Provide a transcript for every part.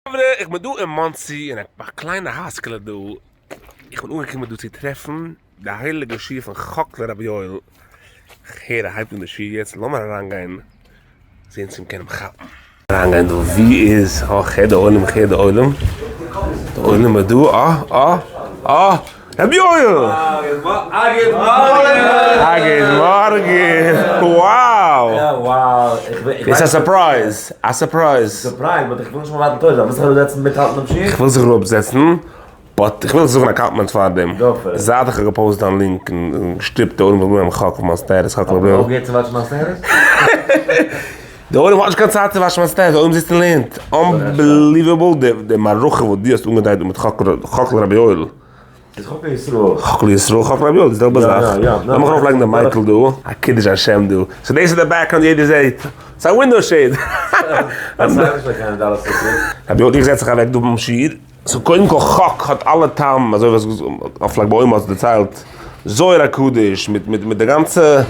חברה, איך בין דא אין מאנסי אין א קליינע הייזקעלע דא, איך בין אנגעקומען דא צו טרעפן די הייליגע שיעור פון חק לרבי יואל, איך הער ער הייבט אן די שיעור יעצט, לאמיר אריינגיין זען צו מ'קען אים כאפן. אריינגיין דא, ווי איז, אה, כ'הער די עולם, כ'הער די עולם, די עולם איז דא, אה, אה, אה, רבי יואל! א גוט מארגן! א גוט מארגן! Wow! איטס א surprise! א surprise! Surprise? But איך וויל נישט מבטל תורה זיין, ווילסט זיך אראפזעצן מיטהאלטן דעם שיעור? איך וויל זיך אראפזעצן, but איך וויל זאגן א קאמפלימענט פאר דעם. זייט איך האב גע post דיין link און געשטופט די עולם זאל אנהייבן חק אויף מיין status, חק לרבי יואל. אויפגעהערט צו watch ן מיין status? די עולם האט נישט קיין צייט צו watch ן מיין status, די עולם זיצט און לערנט. Unbelievable די מערכה וואס דו האסט אנגעדרייט דא מיט חק לרבי יואל. ס'איז חק לישראל. חק לישראל, חק לרבי יואל, די זעלבע זאך. לאמיך ארויף לייגן די מייקל דא. א קידוש השם דא. So דאס איז די background יעדער זעהט. ס'איז א window shade. רבי יואל איך זעץ זיך אוועק דא ביים שיעור. So קודם כל חק האט אלע טעם אזוי ווי אויף לג בעומר האסטו דערציילט. זוהר הקדוש מיט מיט מיט די גאנצע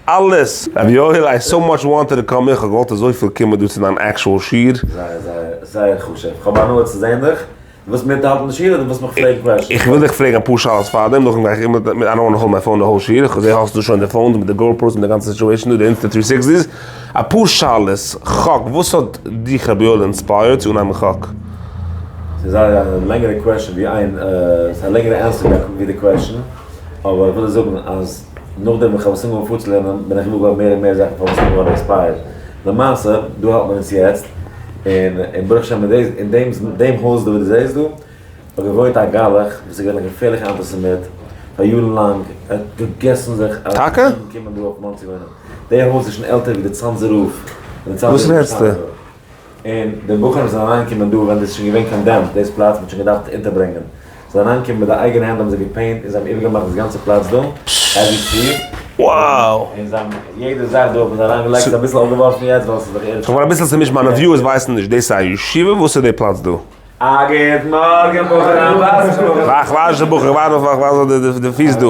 אלעס. רבי יואל I so much wanted to come איך האב געוואלט אזויפיל קומען דא צו דיין actual שיעור. זייער זייער זייער חשוב. כ'האב הנאה צו זעהן דיך. ווילסט מיטהאלטן די שיעור אדער ווילסט מיך פרעגן questions? איך וויל דיך פרעגן אפאר שאלות פארדעם, נאכדעם גיי איך מיט, I don't wanna hold my phone די whole שיעור, איך זעה האסט דא שוין די phones מיט די GoPros מיט די גאנצע situation דא, די Insta three sixties, אפאר שאלות, חק, וואס האט דיך רבי יואל inspired צו אנהייבן חק? ס'איז זייער א לענגערע question ווי איין, ס'איז א לענגערע answer ווי די question, אבער איך וויל דיר זאגן אז נאכדעם וואס כ'האב עס אנגעהויבן פארצולערנען בין איך געוואר געווארן מער און מער זאכן פארוואס כ'בין געווארן inspired. למעשה, דא האלט מען אונז יעצט, און און ברוך השם אין דעם אין דעם דעם הויז דא וואס דו זעסט דא, האט געוואוינט א גלח וואס איז געווען א געפערליכע אנטיסעמיט פאר יארן לאנג, ער האט געגעסן זיך אז טאקע? אידן קומען דא אויף מאנסי וואוינען. די הויז איז שוין עלטער ווי די צאנזער רב, און די צאנזער וואס רב איז רעדסטו? און די בחורים זענען אריינגעקומען דא ווען דאס איז שוין געווען condemned דאס פלאץ, מען האט שוין געדארפט אונטערברענגען. זיי זענען אריינגעקומען מיט די אייגענע הענט האבן זיי גע paint און זיי האבן איבערגעמאכט דאס גאנצע פלאץ דא, as you see. Wow! און זיי האבן יעדע זאך דא האט מען זיי אריינגעלייגט, ס'איז אביסל אויפגעווארפן יעצט ווייל ס'איז דאך ערב כ'בין אביסל צומישט מיינע viewers ווייסן נישט דאס איז א ישיבה וואס איז די פלאץ דא? א גוט מארגן בחורים וואש די בחור וואש וואש די פיס דא.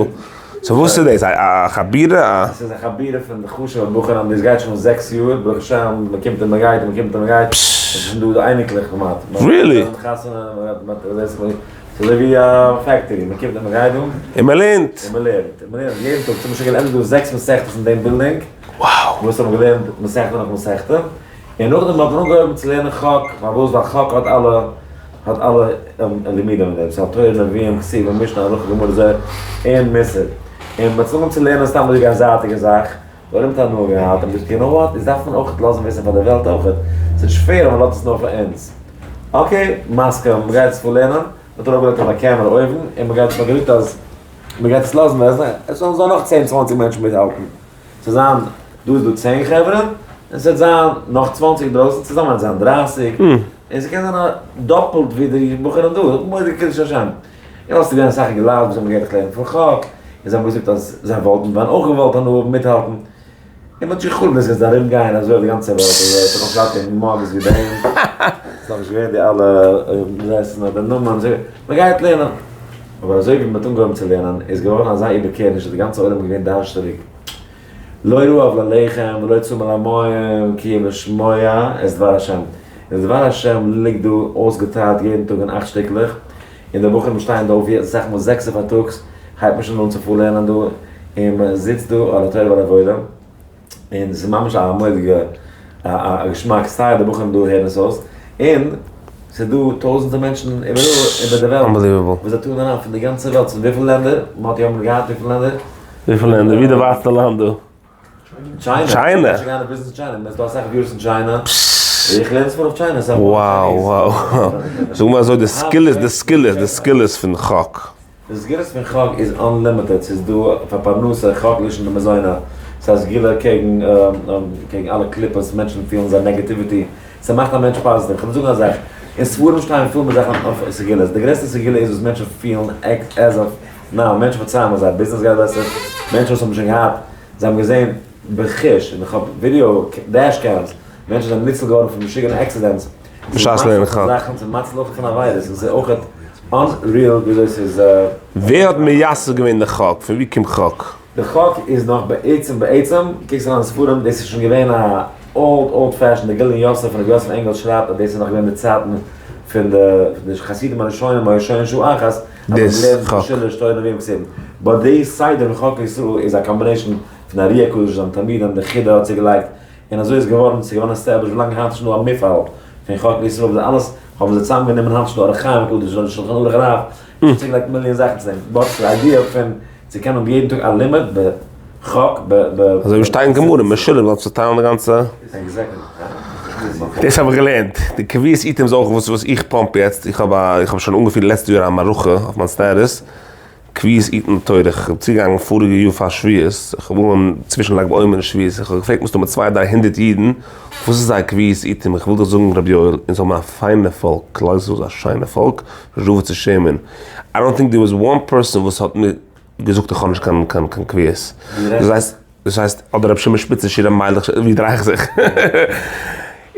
So וואס איז דאס? א חבירה? עס איז א חבירה פון די חשוב'ע בחורים, דאס גייט שוין זעקס יאר, ברוך השם, מען קומט און מען גייט און מען קומט און מען גייט, עס איז שוין דא די אייניקלעך כמעט, Really? חתונה, ס'איז אזוי ווי א factory, מען קומט און מען גייט דא. און מען לערנט. און מען לערנט, און מען לערנט יעדן טאג, ס'האט מען שוין געלערנט דא זעקס מסכתות אין דעם בילדינג, וואס האבן געלערנט מסכתא נאך מסכתא, און נאכדעם האט מען אנגעהויבן צו לערנען חק, פארוואס? ווייל חק האט אלע האט אלע לימודים אין דעם, ס'האט תורה, נביאים, כתובים, משנה, הלכה, גמרא, זוהר, און מוסר. און מ'האט אנגעהויבן צו לערנען סתם אזוי ווי א זייטיגע זאך, די עולם האט הנאה געהאט, און מ'זאגט you know what, דאס דארף מען אויך לאזן וויסן פאר די וועלט אויך, ס'איז נישט fair אז מ'לאזט עס נאר פאר אונז. Okay, מסכים, מ'גייט עס פארלערנען, מ'האט ארויפגעלייגט אויף א קעמערע אויבן, און מ'גייט מ'האט געזאגט אז מ'גייט עס לאזן וויסן, עס זאלן נאך צען צוואנציג מענטשן מיטהאלטן. ס'זאל זיין, דא איז דא צען חברה, און ס'וועט זיין נאך צוואנציג דרויסן, צוזאמען וועט זיין דרייסיג, און ס'קען זיין א דאפלט ווי די בחורים דא, מורא'דיג קידוש השם. און האסטו געווען אסאך אינגעלייט וואס האבן געהערט איך לערן פון חק, און זיי האבן געזאגט אז זיי וואלטן ווען אויך געוואלט הנאה האבן מיטהאלטן. און מ'האט שוין חלום דאס גייט ארום גיין אזוי אויף די גאנצע וועלט, אזוי האט זיך נאך געהאט קיין מאגס ווי דעם, ס'איז נאכנישט געווען די אלע, ווי הייסט עס נאר, די נאמען, מ'גייט לערנען. אבער אזוי ווי מ'האט אנגעהויבן צו לערנען איז געווארן אזא איבערקערעניש אז די גאנצע עולם איז געווען דארשטעריג, לא רעב ללחם ולא צמא למים כי אם לשמוע את דבר השם, און דבר השם ליגט דא אויסגעטיילט יעדן טאג אין אכט שטיקלעך, און די בחורים שטייען דא אויף אסאך מאל זעקסע פארטאגס הייבט מען שוין אן צו פארלערנען דא, און מען זיצט דא על התורה ועל העבודה. און ס'איז ממש א מורא'דיגע א געשמאק, סיי די בחורים דא הערן עס אויס, און ס'איז דא טויזענטער מענטשן איבעראל איבער די וועלט וואס זיי טוען אריין פון די גאנצע וועלט, פון וויפיל לענדער? מ'האט יא געהאט וויפיל לענדער? וויפיל לענדער? ווי די ווייטסטע לאנד דא? טשיינע! טשיינע! ביז אין טשיינע, ס'איז דא אסאך viewers אין טשיינע, איך לערן עס פאר אויף טשיינע. Wow wow, זאג מיר אזוי די סגולות די סגולות די סגולות פון חק. די סגולות פון חק איז unlimited, ס'איז דא פאר פרנסה, חק לישנא דמזונא, ס'איז א סגולה קעגן קעגן אלע קליפות, מענטשן פילן זיין negativity, ס'מאכט א מענטש פאזיטיוו, כ'וועל זאגן א זאך, אין ספרים שטייען פול מיט זאכן אויף סגולות, די גרעסטע סגולה איז וואס מענטשן פילן as of now, מענטשן פארציילן אז זייער ביזנעס גייט בעסער, מענטשן וואס האבן שוין געהאט, זיי האבן געזען בחוש, און איך האב video dash cams, מענטשן זענען ניצול געווארן פון משוגענע accidents. בשעת לערנען חק. זאכן צו מציל אויך פון עבירות, און ס'איז אויך unreal וויאזוי ס'איז. ווער האט מייסד געווען די חק? פון ווי קומט חק? די חק איז נאך בעצם בעצם, קוקסט אריין אין ספרים, דאס איז שוין געווען א old old fashion, די גליון יוסף פון רבי יוסף ענגעל שרייבט אז דאס איז נאך געווען די צייטן פון די חסידים הראשונים היו שוהין שעה אחת, אז מען האט געלערנט משולש תורה נביאים כתובים, but די סדר פון חק לישראל איז א combination פון ארי הקדוש זיין תלמידים, די חידא האט צוגעלייגט, און אזוי איז געווארן, ס'איז געווארן established ווילאנג היינט איז שוין דא א מפעל פון חק לישראל וואס אלעס האבן זיי צוזאם גענומען היינט איז שוין דא אור החיים הקדוש און שלחן ערוך הרב, און צוגעלייגט מיליאן זאכן צו דעם, but די idea פון צו קענען האבן יעדן טאג א לימוד בחק ב ב. אזוי ווי שטייט אין גמרא, משולב זאלסטו צוטיילן די גאנצע. דאס האב איך געלערנט, די קביעות עיתים איז אויך וואס איך pump יעצט, איך האב א, איך האב שוין אנגעפירט לעצטע יאר א מערכה אויף מיין status, קביעות עיתים תורה, איך בין צוגעגאנגען פאריגע יאר פאר שבועות, איך האב אנגעהויבן צווישן לג בעומר און שבועות, איך האב געפרעגט מסתמא צוויי דריי הונדערט אידן, וואס איז זייער קביעות עיתים, איך וויל דיר זאגן רבי יואל, אונז האבן א פיינע פאלק, כלל ישראל איז א שיינע פאלק, נישט דא וואס צו שעמען, I don't think there was one person וואס האט מיר געזאגט איך האב נישט קיין קיין קביעות, דאס הייסט דאס הייסט אדער רבי שמעון שפיצער שירה מיילעך ווי דריי איך זיך?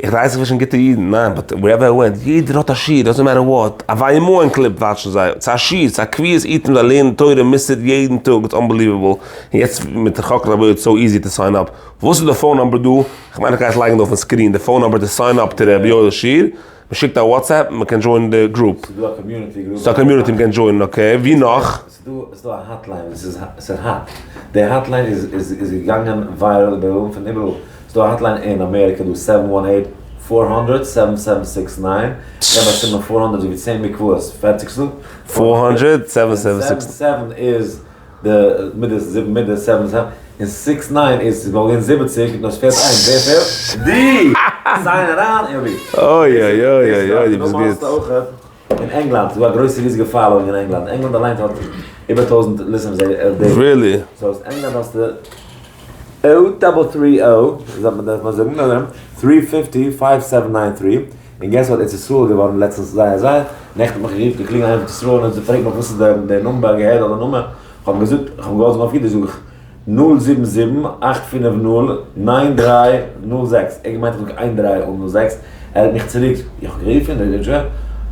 איך דריי זיך צווישן גוטע אידן, ניין but wherever I went יעדער האט א שיעור doesn't matter what, א וימאן clip watch ן זיי, צו א שיעור, צו א קביעות עיתים זיי לערנען תורה מוסר יעדן טאג it's unbelievable, און יעצט מיט חק רבי it's so easy to sign up, וואס איז די phone number דא? כ'מיין איך גיי עס לייגן דא אויפן screen די phone number to sign up to רבי יואל שיעור. מען שיקט א WhatsApp מען קען join ען די group. ס'איז דא א community group. ס'איז דא א community מען קען join ען okay, ווי נאך? ס'איז דא א hotline וואס איז ס'איז hot, די hotline איז איז איז געגאנגען viral איבעראל פון איבעראל, ס'איז דא א hotline אין אמעריקע דא seven one eight four hundred seven seven six nine, איך געב א סימן four hundred אזוי ווי צען מקוואות, פערציגסטל? four hundred seven seven six. seven איז די מידות זיבן מידות seven seven און six nine איז ס'איז געווען זיבעציג נאר ס'פעלט איינס ווער פעלט? די! sign אריין און ווי. אוי אוי אוי אוי אוי דו ביסט גוט. אין ענגלאנד ס'איז דא א גרויסע ריזיגע following אין ענגלאנד, ענגלאנד אליינס האט איבער טויזענט listeners a day. Really? so אין ענגלאנד האסטו O double three O, זאל מען דאס זאגן נאכדעם, three fifty five seven nine three, און guess what ארץ ישראל איז געווארן לעצטענס זייער זייער, נעכטן האט מיך גערופן געקלינגען איינער פון ארץ ישראל און פרעגט מיך וואס איז די נומבער געהערט אדער נומער, כ'האב אים געזאגט, כ'האב אים געוואלט זאגן אויף אידיש זאג איך, נול זיבן זיבן אכט פינף נול ניין דריי נול זעקס, ער האט געמיינט איך זאג איין דריי און נול זעקס, ער האט מיך צוריק, איך האב גערופן און ער האט געזאגט,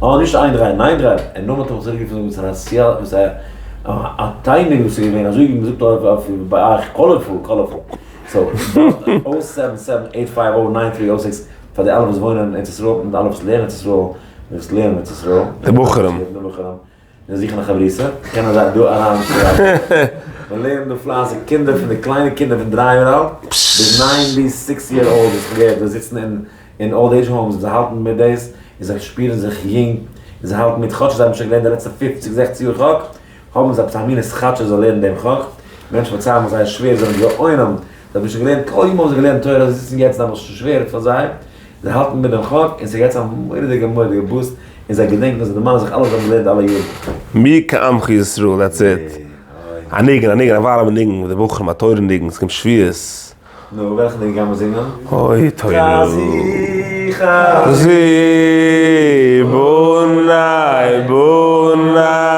אה נישט איין דריי, ניין דריי, און נאכדעם האט ער מיך צוריק גערופן זאגן וואס א וואס א timing דאס איז געווען, אזוי ווי מ'זאגט אויף ביי אייך colorful colorful, so O seven seven eight five O nine three O six פאר די אלע וואס וואוינען אין ארץ ישראל און די אלע וואס לערנען ארץ ישראל און וואס לערנען ארץ ישראל, די בחורים. די בחורים. און זוכן א חברותא, קענען זיי דא אריין שרייבן. מען לערנט דא פלייסיג קינדער פון די קליינע קינדער פון דריי יאר אלט ביז ninety six year old וואס כ'האב געהערט זיי זיצן אין אין old age homes און זיי האלטן מיט דאס און זיי שפירן זיך יונג און זיי האלטן מיט כאטש זיי האבן שוין געלערנט די לעצטע פופציג זעכציג יאר חק האבן זיי עפעס א מין התחדשות זיי לערנען דעם חק מענטשן פארציילן מיר זייער שווער זיי זענען גאונים זיי האבן שוין געלערנט כל ימיהם האבן זיי געלערנט תורה זיי זיצן יעצט דאן וואס איז שוין שווער פאר זיי זיי האלטן מיט דעם חק און ס'געט זיי א מורא'דיגע מורא'דיגע boost און זיי געדענקן און זיי דערמאנען זיך אלעס וואס זיי האבן געלערנט אלע יארן. מי כעמך ישראל, that's it. א ניגון, א ניגון, א ווארעמע ניגון מיט די בחורים, א תורה ניגון, ס'קומט שבועות. נו, וועלכע ניגון גיימער זינגען? אוי תורה. חזי חזי. בוני בוני.